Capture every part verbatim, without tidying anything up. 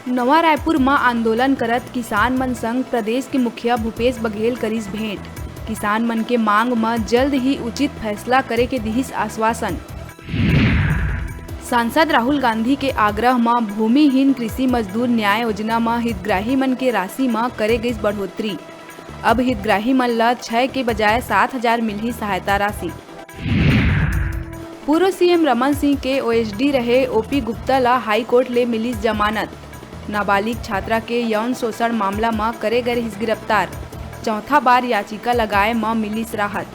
नवा रायपुर म आंदोलन करत किसान मन संग प्रदेश के मुखिया भूपेश बघेल करिस भेंट। किसान मन के मांग म जल्द ही उचित फैसला करे के दिहिस आश्वासन। सांसद राहुल गांधी के आग्रह म भूमिहीन कृषि मजदूर न्याय योजना म हितग्राही मन के राशि म करे गइस बढ़ोतरी। अब हितग्राही मन ल छह के बजाय सात हजार मिलही सहायता राशि। पूर्व सीएम रमन सिंह के ओएसडी रहे ओपी गुप्ता ल हाईकोर्ट ले मिलिस जमानत। नाबालिग छात्रा के यौन शोषण मामला म करे गए रिहिस गिरफ्तार। चौथा बार याचिका लगाए म मिलिस राहत।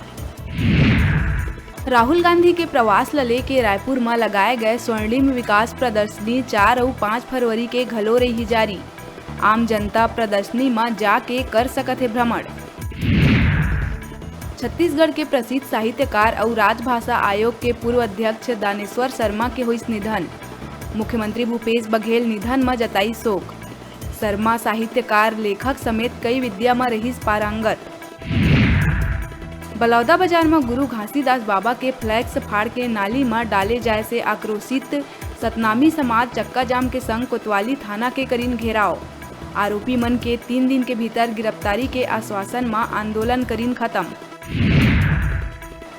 राहुल गांधी के प्रवास ल लेके रायपुर म लगाए गए स्वर्णिम विकास प्रदर्शनी चार अउ पाँच फरवरी के घलो रही जारी। आम जनता प्रदर्शनी म जाके कर सकत हे भ्रमण। छत्तीसगढ़ के प्रसिद्ध साहित्यकार अउ राजभाषा आयोग के पूर्व अध्यक्ष दानेश्वर शर्मा के होइस निधन। मुख्यमंत्री भूपेश बघेल निधन म जताई शोक। शर्मा साहित्यकार, लेखक समेत कई विद्या म रहिस पारंगत। बलौदा बाजार म गुरु घासीदास बाबा के फ्लैक्स फाड़ के नाली म डाले जाय से आक्रोशित सतनामी समाज चक्काजाम के संग कोतवाली थाना के करीन घेराव। आरोपी मन के तीन दिन के भीतर गिरफ्तारी के आश्वासन म आंदोलन करीन खत्म।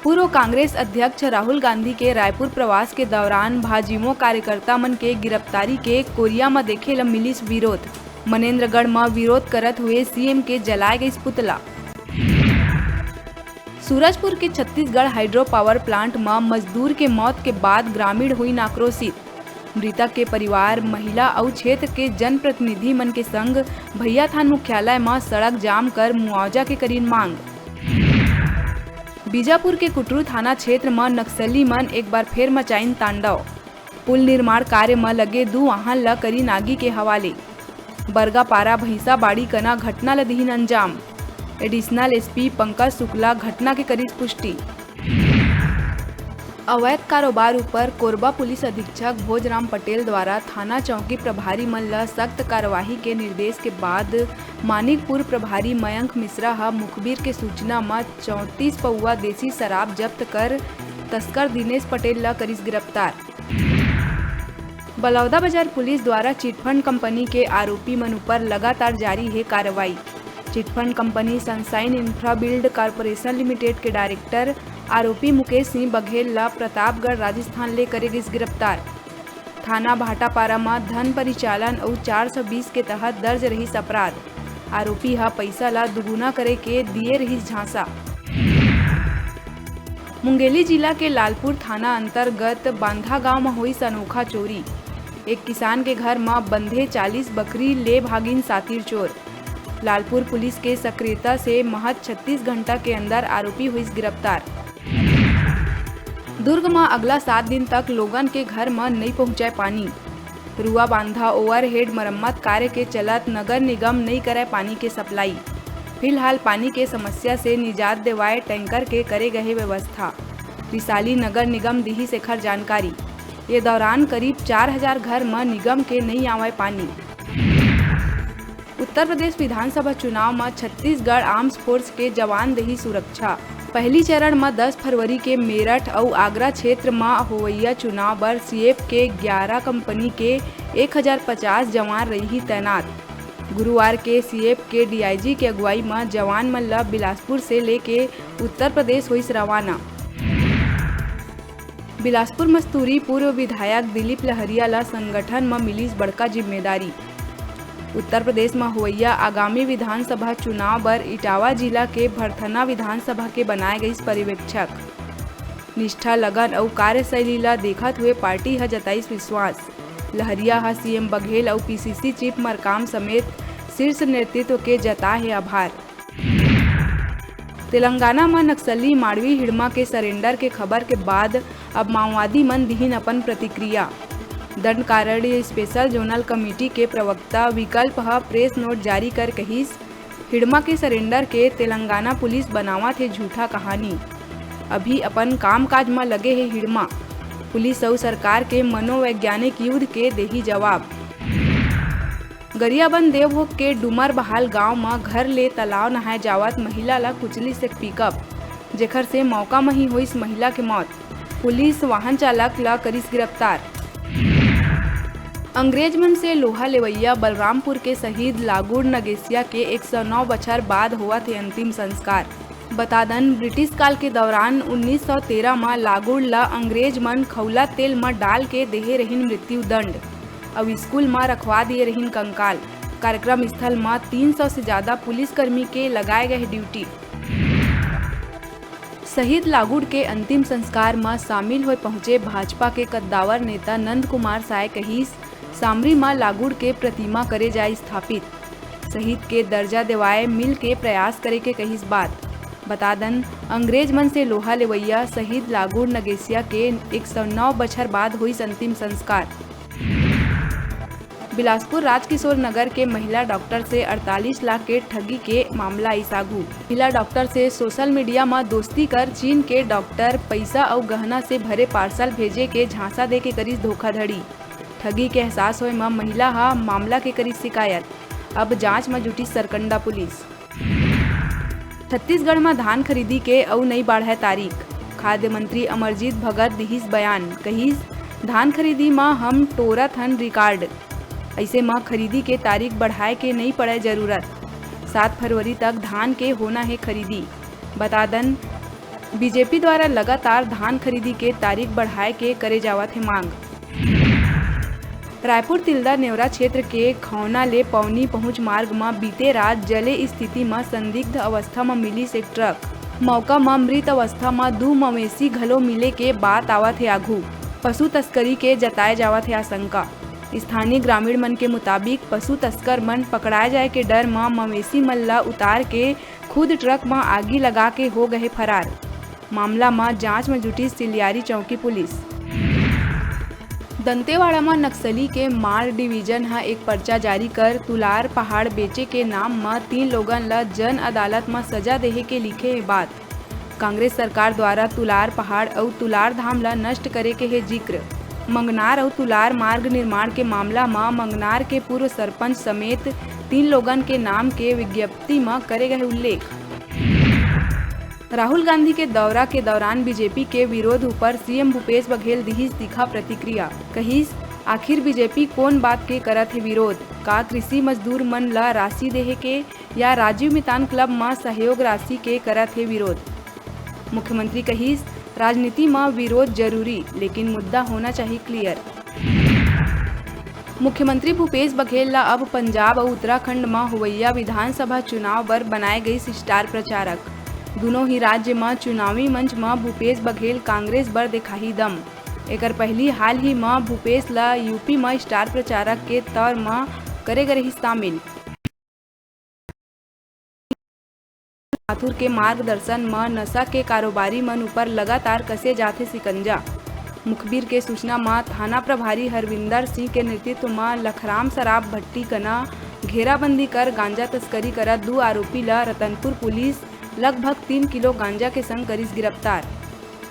पूर्व कांग्रेस अध्यक्ष राहुल गांधी के रायपुर प्रवास के दौरान भाजयुमो कार्यकर्ता मन के गिरफ्तारी के कोरिया म देखे ल मिलिस विरोध। मनेन्द्रगढ़ म विरोध करत हुए सीएम के जलाए गइस पुतला। सूरजपुर के छत्तीसगढ़ हाइड्रो पावर प्लांट म मजदूर के मौत के बाद ग्रामीण होइन आक्रोशित। मृतक के परिवार, महिला अउ क्षेत्र के जनप्रतिनिधि मन के संग भैयाथान मुख्यालय म सड़क जाम कर मुआवजा के करीन मांग। बीजापुर के कुटरू थाना क्षेत्र म नक्सली मन एक बार फेर मचाइन तांडव। पुल निर्माण कार्य म लगे दू वाहन ल करीन आगी के हवाले। बरगापारा भैंसाबाड़ी कना घटना ल दिहिन अंजाम। एडिशनल एसपी पंकज शुक्ला घटना के करिस पुष्टि। अवैध कारोबार उपर कोरबा पुलिस अधीक्षक भोजराम पटेल द्वारा थाना चौकी प्रभारी मन ल सख्त कार्यवाही के निर्देश के बाद मानिकपुर प्रभारी मयंक मिश्रा ह मुखबिर के सूचना म चौंतीस पौवा देसी शराब जब्त कर तस्कर दिनेश पटेल ल करिस गिरफ्तार। बलौदाबाजार पुलिस द्वारा चिटफंड कंपनी के आरोपी मन उपर लगातार जारी हे कार्रवाई। Chit fund company sunshine infra build corporation limited के डायरेक्टर आरोपी मुकेश सिंह बघेल ल प्रतापगढ़, राजस्थान ले करे गिस गिरफ्तार। थाना भाटापारा म धन परिचालन अउ चार सौ बीस के तहत दर्ज रहिस अपराध। आरोपी ह पइसा ल दुगुना करे के दिए रहिस झांसा। मुंगेली जिला के लालपुर थाना अंतर्गत बांधा गांव म होइस अनोखा चोरी। एक किसान के घर म बंधे चालीस बकरी ले भागिन सातिर चोर। लालपुर पुलिस के सक्रियता से महज छत्तीस घंटा के अंदर आरोपी होइस गिरफ्तार। दुर्ग म अगला सात दिन तक लोगन के घर म नइ पहुंचय पानी। रुआ बांधा ओवरहेड मरम्मत कार्य के चलत नगर निगम नइ करय पानी के सप्लाई। फिलहाल पानी के समस्या से निजात देवाय टैंकर के करे गहे व्यवस्था। रिसाली नगर निगम दिहिस एखर जानकारी। ये दौरान करीब चार हजार घर म निगम के नइ आवय पानी। उत्तर प्रदेश विधानसभा चुनाव म छत्तीसगढ़ आर्म्स फोर्स के जवान देही सुरक्षा। पहली चरण म दस फरवरी के मेरठ अउ आगरा क्षेत्र म होवइया चुनाव बर सीएफ के ग्यारा कंपनी के एक हजार पचास जवान रइही तैनात। गुरुवार के सीएफ के डीआईजी के अगुवाई म जवान मन ल बिलासपुर से लेके उत्तर प्रदेश होइस रवाना। बिलासपुर मस्तूरी पूर्व विधायक दिलीप लहरिया ल संगठन म मिलिस बड़का जिम्मेदारी। उत्तर प्रदेश म होवइया आगामी विधानसभा चुनाव बर इटावा जिला के भरथना विधानसभा के बनाए गइस पर्यवेक्षक। निष्ठा, लगन अउ कार्यशैली ल देखत हुए पार्टी ह जताइस विश्वास। लहरिया ह सीएम बघेल अउ पीसीसी चीफ मरकाम समेत शीर्ष नेतृत्व के जताए हे आभार। तेलंगाना म नक्सली माड़वी हिड़मा के सरेंडर के खबर के बाद अब माओवादी मन दिहिन अपन प्रतिक्रिया। दंडकारण्य स्पेशल जोनल कमेटी के प्रवक्ता विकल्प ह प्रेस नोट जारी कर कहिस, हिड़मा के सरेंडर के तेलंगाना पुलिस बनावत हे झूठा कहानी। अभी अपन कामकाज म लगे हे हिड़मा। पुलिस अउ सरकार के मनोवैज्ञानिक युद्ध के देही जवाब। गरियाबंद देवभोग के डूमर बहाल गांव म घर ले तालाब नहाए जावत महिला ल कुचलिस एक पिकअप, जेखर से मौका म ही होइस महिला के मौत। पुलिस वाहन चालक ल करिस गिरफ्तार। अंग्रेज मन से लोहा लेवइया बलरामपुर के शहीद लागुड़ नगेसिया के एक सौ नौ बछर बाद होवत हे अंतिम संस्कार। बता दन, ब्रिटिश काल के दौरान उन्नीस सौ तेरह म लागुड़ ल अंग्रेज मन खउला तेल म डाल के देहे रहिन मृत्यु दंड, अउ स्कूल म रखवा दिए रहिन कंकाल। कार्यक्रम स्थल म तीन सौ से ज्यादा पुलिसकर्मी के लगाए गए ड्यूटी। शहीद लागुड़ के अंतिम संस्कार म शामिल होए पहुंचे भाजपा के कद्दावर नेता नंद कुमार साय कहिस, सामरी म लागुड़ के प्रतिमा करे जाए स्थापित, शहीद के दर्जा देवाए मिल के प्रयास करे के कहिस बात। बता दन, अंग्रेज मन से लोहा लेवइया शहीद लागुड़ नगेसिया के एक सौ नौ बछर बाद होइस अंतिम संस्कार। बिलासपुर राजकिशोर नगर के महिला डॉक्टर से अड़तालीस लाख के ठगी के मामला आइस आघू। महिला डॉक्टर से सोशल मीडिया म दोस्ती कर चीन के डॉक्टर पैसा अउ गहना से भरे पार्सल भेजे के झांसा दे के करिस धोखाधड़ी। ठगी के एहसास होए म महिला ह मामला के करिस शिकायत। अब जांच म जुटिस सरकंडा पुलिस। छत्तीसगढ़ म धान खरीदी के अउ नइ बाढ़य तारीख। खाद्य मंत्री अमरजीत भगत दिहिस बयान, कहिस, धान खरीदी म हम टोरत हन रिकॉर्ड। अइसे म खरीदी के तारीख बढ़ाए के नइ पड़य जरूरत। सात फरवरी तक धान के होना हे खरीदी। बता दन, बीजेपी द्वारा लगातार धान खरीदी के तारीख बढ़ाए के करे जावत हे मांग। रायपुर तिल्दा नेवरा क्षेत्र के खौना ले पौनी पहुंच मार्ग म बीते रात जले स्थिति म संदिग्ध अवस्था म मिलिस एक ट्रक। मौका म मृत अवस्था म दू मवेशी घलो मिले के बात आवत हे आघू। पशु तस्करी के जताए जावत हे आशंका। स्थानीय ग्रामीण मन के मुताबिक, पशु तस्कर मन पकड़ाए जाए के डर म मवेशी मन ल उतार के खुद ट्रक म आगी लगा के हो गए फरार। मामला म जांच म जुटिस सिलियारी चौकी पुलिस। दंतेवाड़ा म नक्सली के मार डिवीजन ह एक पर्चा जारी कर तुलार पहाड़ बेचे के नाम म तीन लोगन ल जन अदालत म सजा देहे के लिखे हे बात। कांग्रेस सरकार द्वारा तुलार पहाड़ अउ तुलार धाम ल नष्ट करे के हे जिक्र। मंगनार अउ तुलार मार्ग निर्माण के मामला म मंगनार के पूर्व सरपंच समेत तीन लोगन के नाम के विज्ञप्ति म करे गए उल्लेख। राहुल गांधी के दौरा के दौरान बीजेपी के विरोध ऊपर सीएम भूपेश बघेल दिहिस तीखा प्रतिक्रिया। कहिस, आखिर बीजेपी कोन बात के करत हे विरोध? का कृषि मजदूर मन ल राशि देहे के या राजीव मितान क्लब म सहयोग राशि के करत हे विरोध? मुख्यमंत्री कहिस, राजनीति म विरोध जरूरी, लेकिन मुद्दा होना चाहिए क्लियर। मुख्यमंत्री भूपेश बघेल ल अब पंजाब अउ उत्तराखंड म होवइया विधानसभा चुनाव बर बनाए गइस स्टार प्रचारक। दुनों ही राज्य म चुनावी मंच म भूपेश बघेल कांग्रेस बर देखाही दम। एकर पहिली हाल ही म भूपेश ल यूपी म स्टार प्रचारक के तौर म करे गे रहिस शामिल। माथुर के मार्गदर्शन म नशा के कारोबारी मन ऊपर लगातार कसे जाथे शिकंजा। मुखबिर के सूचना म थाना प्रभारी हरविंदर सिंह के नेतृत्व म लखराम शराब भट्टी कना घेराबंदी कर गांजा तस्करी करत दू आरोपी ल रतनपुर पुलिस लगभग तीन किलो गांजा के संग करिस गिरफ्तार।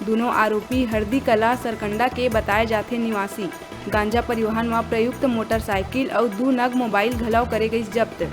दुनों आरोपी हरदी कला सरकंडा के बताए जाथे निवासी। गांजा परिवहन म प्रयुक्त मोटरसाइकिल अउ दू नग मोबाइल घलव करे गइस जब्त।